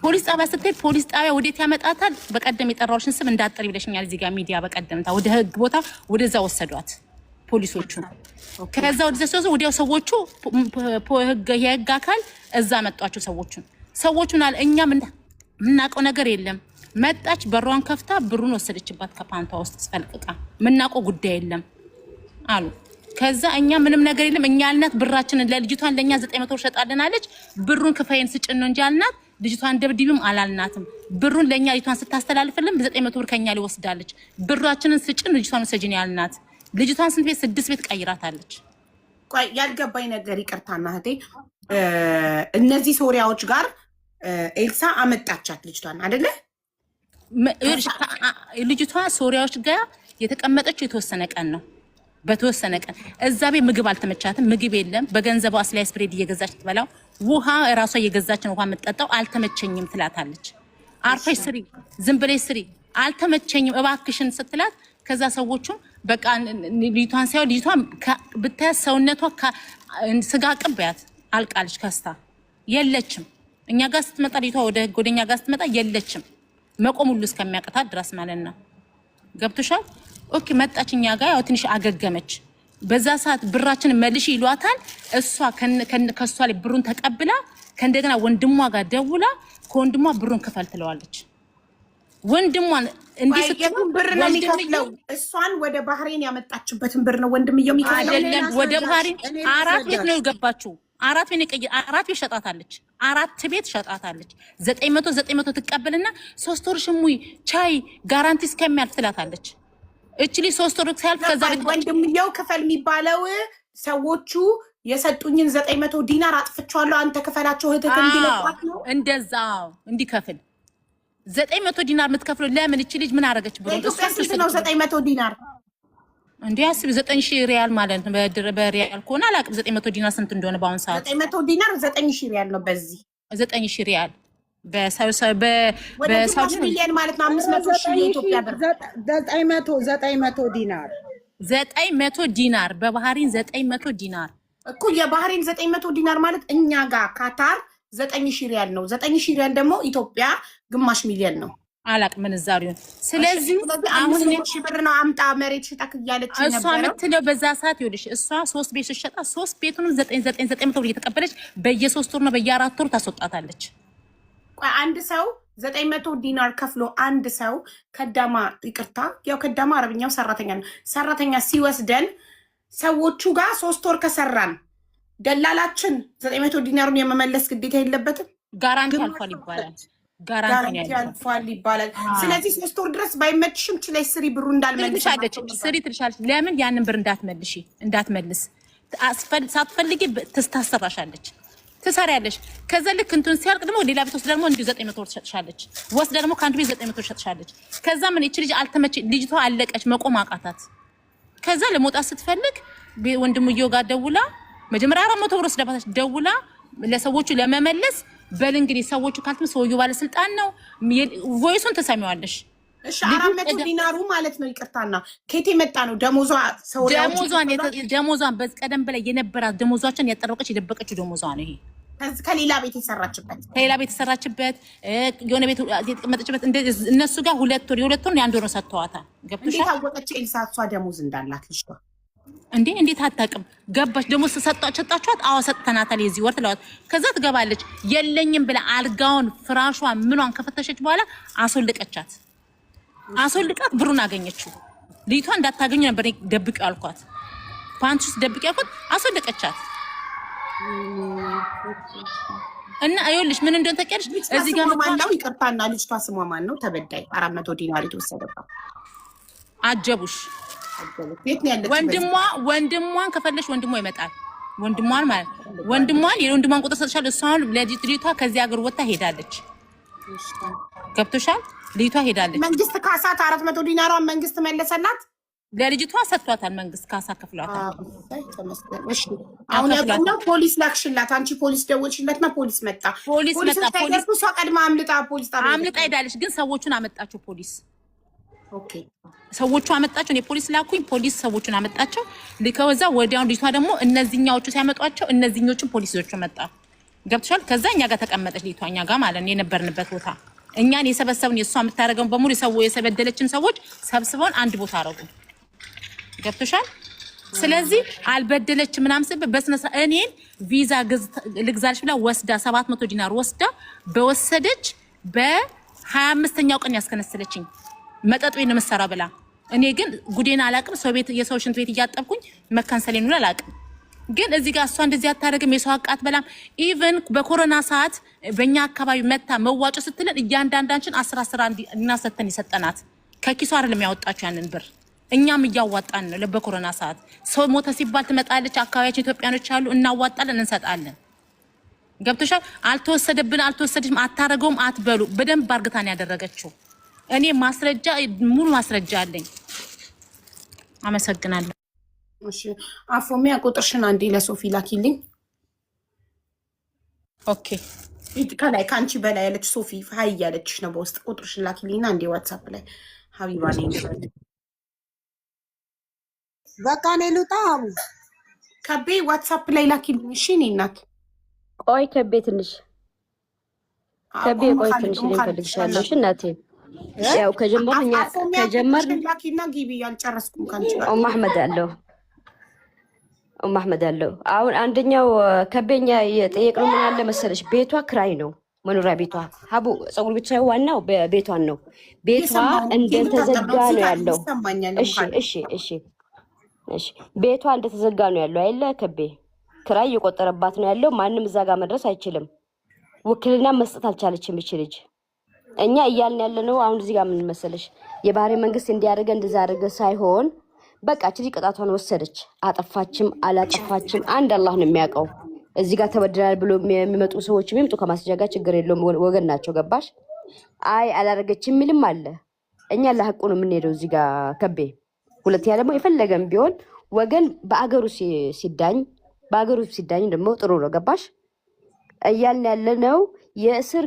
ፖሊስ ጣቢያ ስትሄድ ፖሊስ ጣቢያ ወዴት ያመጣታል? በቀደም የጠራሁሽን ስም እንዳትጠሪ ብለሽኛል። እዚህ ጋር ሚዲያ በቀደምታ ወደ ህግ ቦታ ወደዛ ወሰዷት ፖሊሶቹ። ከዛ ወደዛ ሲወስዱ ወዲያው ሰዎቹ የህግ አካል እዛ መጧቸው ሰዎቹን። ሰዎቹን አለ እኛ የምናውቀው ነገር የለም። መጣች፣ በሯን ከፍታ ብሩን ወሰደችባት ከፓንቷ ውስጥ ስፈልቅቃ። የምናውቀው ጉዳይ የለም አሉ። ከዛ እኛ ምንም ነገር የለም እኛ ያልናት ብራችንን ለልጅቷን ለእኛ 900 ሸጣልን አለች። ብሩን ክፈይን ስጭን ነው እንጂ ያልናት ልጅቷን ደብድቢም አላልናትም። ብሩን ለእኛ ልጅቷን ስታስተላልፍልን በ900 ብር ከኛ ሊወስዳለች። ብራችንን ስጭን ልጅቷን ውሰጅን ያልናት ልጅቷን ስንት ቤት 6 ቤት ቀይራታለች። ቆይ ያልገባኝ ነገር ይቅርታና እህቴ፣ እነዚህ ሶሪያዎች ጋር ኤልሳ አመጣቻት ልጅቷን አይደለ? ልጅቷ ሶሪያዎች ጋር የተቀመጠችው የተወሰነ ቀን ነው። በተወሰነ ቀን እዛ ቤት ምግብ አልተመቻትም። ምግብ የለም። በገንዘቧ slice bread እየገዛች ትበላው፣ ውሃ እራሷ እየገዛች ነው ውሃ የምትጠጣው። አልተመቸኝም ትላታለች። አርፈሽ ስሪ፣ ዝም ብለሽ ስሪ፣ አልተመቸኝም እባክሽን ስትላት፣ ከዛ ሰዎቹም በቃ ልጅቷን ሳይሆን ልጅቷን ብታያት ሰውነቷ ስጋ ቅብያት አልቃለች፣ ከስታ የለችም። እኛ ጋር ስትመጣ ልጅቷ ወደ እኛ ጋር ስትመጣ የለችም፣ መቆም ሁሉ እስከሚያቅታት ድረስ ማለት ነው። ገብቶሻል? Okay መጣች እኛ ጋር ያው ትንሽ አገገመች። በዛ ሰዓት ብራችን መልሽ ይሏታል። እሷ ከእሷ ላይ ብሩን ተቀብላ ከእንደገና ወንድሟ ጋር ደውላ ከወንድሟ ብሩን ክፈል ትለዋለች። ወንድሟን እንዲህ ስትል ብር ነው የሚከፍለው። እሷን ወደ ባህሬን ያመጣችበትን ብር ነው ወንድምየው የሚከፍለው። አይደለም ወደ ባህሬን 4 ቤት ነው የገባችው። 4 ቤት ነው 4 ቤት ሸጣታለች። 4 ቤት ሸጣታለች። 900 900 ትቀበልና 3 ወር ሽሙይ ቻይ guarantee እስከሚያልፍ ትላታለች። እቺ ልጅ 3 ወር ሲያልፍ ከዛ ቤት ወንድምየው ክፈል የሚባለው ሰዎቹ የሰጡኝን 900 ዲናር አጥፍቼዋለሁ አንተ ክፈላቸው እህትህ እንዲለቋት ነው። እንደዛው እንዲከፍል 900 ዲናር የምትከፍለው ለምን? እቺ ልጅ ምን አደረገች ብሎ ኢትዮጵያ ስንት ነው 900 ዲናር? እንዴ አስቢ፣ 9000 ሪያል ማለት ነው። በሪያል ከሆነ አላውቅም 900 ዲናር ስንት እንደሆነ በአሁን ሰዓት። 900 ዲናር 9000 ሪያል ነው። በዚህ 9000 ሪያል በሳውዲ ሚሊዮን ማለት ነው። 500 ሺህ የኢትዮጵያ ብር 900 ዲናር 900 ዲናር በባህሪን 900 ዲናር እኮ የባህሪን 900 ዲናር ማለት እኛ ጋር ካታር 9000 ሪያል ነው። 9000 ሪያል ደግሞ ኢትዮጵያ ግማሽ ሚሊዮን ነው። አላቅም ምንዛሬውን። ስለዚህ አሁን ሺህ ብር ነው አምጣ መሬት ሽጠክ እያለች እሷ የምትለው በዛ ሰዓት ይኸውልሽ፣ እሷ 3 ቤት ስትሸጣ 3 ቤቱንም 9 9 900 ብር እየተቀበለች በየ3 ወር ነው በየ4 ወሩ ታስወጣታለች። አንድ ሰው 900 ዲናር ከፍሎ አንድ ሰው ከዳማ ይቅርታ፣ ያው ከዳማ አረብኛው ሰራተኛ ነው። ሰራተኛ ሲወስደን ሰዎቹ ጋር 3 ወር ከሰራን ደላላችን 900 ዲናሩን የመመለስ ግዴታ የለበትም። guarantee አልፏል ይባላል። guarantee አልፏል ይባላል። ስለዚህ 3 ወር ድረስ ባይመችሽም ችለሽ ስሪ፣ ብሩ እንዳልመልሽ ስሪ ትልሻለች። ለምን ያንን ብር እንዳትመልሺ እንዳትመልስ ሳትፈልጊ ታሰራሻለች፣ ትሰሪያለሽ። ከዛ ልክ እንትን ሲያልቅ ደግሞ ሌላ ቤት ወስዳ ደግሞ እንዲሁ 900 ብር ትሸጥሻለች። ወስዳ ደግሞ ከአንድ ቤት 900 ትሸጥሻለች። ከዛ ምን ይቺ ልጅ አልተመች፣ ልጅቷ አለቀች፣ መቆም አቃታት። ከዛ ለመውጣት ስትፈልግ ወንድምየው ጋር ደውላ መጀመሪያ 400 ብር ወስዳባታች ደውላ ለሰዎቹ ለመመለስ በል እንግዲህ ሰዎቹ ካልትም ሰውየው ባለስልጣን ነው። voice ኡን ትሰሚዋለሽ። እሺ 400 ዲናሩ ማለት ነው። ይቅርታና ከየት የመጣ ነው? ደሞዟ ደሞዟን በቀደም በላይ የነበራት ደሞዟችን ያጠረቀች የደበቀችው ደሞዟ ነው ይሄ። ከሌላ ቤት የሰራችበት ከሌላ ቤት የሰራችበት የሆነ ቤት የተቀመጠችበት እነሱ ጋር 2 ወር የ2 ወር የ1 ወር ሰጥተዋታል። ገብቶሻል? እንዴት አወቀች ኤልሳ እሷ ደሞዝ እንዳላት ልጅቷ? እንዴ እንዴት አታውቅም? ገባች ደግሞ ሰጣችኋት? አዎ ሰጥተናታል የዚህ ወር ትለዋት። ከዛ ትገባለች የለኝም ብላ አልጋውን ፍራሿን ምኗን ከፈተሸች በኋላ አስወልቀቻት። አስወልቃት ብሩን አገኘችው። ልጅቷ እንዳታገኙ ነበር ደብቂው አልኳት። ፓንት ውስጥ ደብቂው አልኳት። አስወልቀቻት። እና ይኸውልሽ ምን እንደሆነ ታውቂያለሽ? እዚህ ጋር ማን ነው? ይቅርታና ልጅቷ ስሟ ማን ነው? ተበዳይ 400 ዲናር የተወሰደባት አጀቡሽ። ወንድሟን ከፈለሽ ወንድሟ ይመጣል። ወንድሟን ማለት ወንድሟን የወንድሟን ቁጥር ሰጥሻለሁ። እሷን ለልጅቷ ከዚህ ሀገር ወጥታ ሄዳለች። ገብቶሻል? ልጅቷ ሄዳለች። መንግስት ካሳት 400 ዲናሯን መንግስት መለሰላት። ለልጅቷ ሰጥቷታል። መንግስት ካሳ ከፍሏታል። አሁን ያቆምነው ፖሊስ ላክሽላት፣ አንቺ ፖሊስ ደወልሽላትና ፖሊስ መጣ። ፖሊስ መጣ። ፖሊስ እሷ ቀድማ አምልጣ ፖሊስ ጣቢያ አምልጣ ሄዳለች። ግን ሰዎቹን አመጣቸው ፖሊስ። Okay ሰዎቹ አመጣቸው። እኔ ፖሊስ ላኩኝ። ፖሊስ ሰዎቹን አመጣቸው። ልከወዛ ወዲያውኑ ልጅቷ ደግሞ እነዚህኛዎቹ ሲያመጧቸው እነዚህኞቹን ፖሊሶቹ መጣ። ገብቶሻል? ከዛ እኛ ጋር ተቀመጠች ልጅቷ፣ እኛ ጋር ማለት ነው የነበርንበት ቦታ። እኛን የሰበሰቡን የእሷ የምታደርገውን በሙሉ ሰው የሰበደለችን ሰዎች ሰብስበውን አንድ ቦታ አረጉ። ገብቶሻል? ስለዚህ አልበደለች ምናምን ስል በስነ ስርዓት እኔን ቪዛ ልግዛልሽ ብላ ወስዳ 700 ዲናር ወስዳ በወሰደች በ25ኛው ቀን ያስከነሰለችኝ መጠጥ ቤት ነው የምትሰራው ብላ። እኔ ግን ጉዴን አላቅም። ሰው ቤት የሰው ሽንት ቤት እያጠብኩኝ መካንሰሌን ሁሉ አላቅም። ግን እዚህ ጋር እሷ እንደዚህ አታደርግም፣ የሰው ሀቅ አትበላም። Even በኮሮና ሰዓት በእኛ አካባቢ መታ መዋጮ ስትለን እያንዳንዳችን አስር አስር እናሰተን የሰጠናት ከኪሷ አይደለም ያወጣችው ያንን ብር፣ እኛም እያዋጣን ነው። በኮሮና ሰዓት ሰው ሞተ ሲባል ትመጣለች። አካባቢያችን ኢትዮጵያኖች አሉ፣ እናዋጣለን፣ እንሰጣለን። ገብቶሻል? አልተወሰደብን፣ አልተወሰደችም፣ አታረገውም አትበሉ። በደንብ አርግታን ያደረገችው። እኔ ማስረጃ ሙሉ ማስረጃ አለኝ። አመሰግናለሁ። እሺ አፎሚያ ቁጥርሽን አንዴ ለሶፊ ላኪልኝ። Okay። ከላይ ከአንቺ በላይ ያለች ሶፊ hi እያለችሽ ነው በውስጥ። ቁጥርሽን ላኪልኝና አንዴ ዋትሳፕ ላይ ሀቢባ ነኝ። በቃ እኔ ልውጣ አቡ። ከቤ ዋትሳፕ ላይ ላኪልኝ። እሺ እኔ እናት። ቆይ ከቤ ትንሽ፣ ከቤ ቆይ ትንሽ፣ እኔ እፈልግሻለሁ። እሺ እናቴ፣ ያው ከጀመርን እኛ አፎሚያ ከጀመርን ቁጥርሽን ላኪና ግቢ፣ አልጨረስኩም ከአንቺ ጋር። ኡም አሕመድ አለው፣ ኡም አሕመድ አለው። አሁን አንደኛው ከቤኛ የጠየቅነው ምን አለ መሰለሽ፣ ቤቷ ክራይ ነው መኖሪያ ቤቷ። ሀቡ ፀጉር ቤት ሳይሆን ዋናው ቤቷን ነው። ቤቷ እየሰማሁ ነው። እንደተዘጋ እዚህ ነው ጋር ያለው። ይሰማኛል። እሺ እሺ እሺ እሺ፣ ቤቷ እንደተዘጋ ነው ያለው አይደለ? ከቤ ክራይ እየቆጠረባት ነው ያለው። ማንም እዛ ጋር መድረስ አይችልም። ውክልና መስጠት አልቻለችም ይቺ ልጅ። እኛ እያልን ያለ ነው አሁን እዚህ ጋር ምን መሰለሽ፣ የባህሬን መንግስት እንዲያደርገ እንደዛ አደረገ ሳይሆን በቃ እቺ ልጅ ቅጣቷን ወሰደች። አጠፋችም አላጠፋችም አንድ አላህ ነው የሚያውቀው። እዚህ ጋር ተበድላል ብሎ የሚመጡ ሰዎች የሚምጡ ከማስረጃ ጋር ችግር የለውም፣ ወገን ናቸው። ገባሽ? አይ አላደረገችም የሚልም አለ። እኛ ለሀቁ ነው የምንሄደው እዚህ ጋር ከቤ። ሁለተኛ ደግሞ የፈለገም ቢሆን ወገን በአገሩ ሲዳኝ፣ በአገሩ ሲዳኝ ደግሞ ጥሩ ነው። ገባሽ? እያልን ያለ ነው የእስር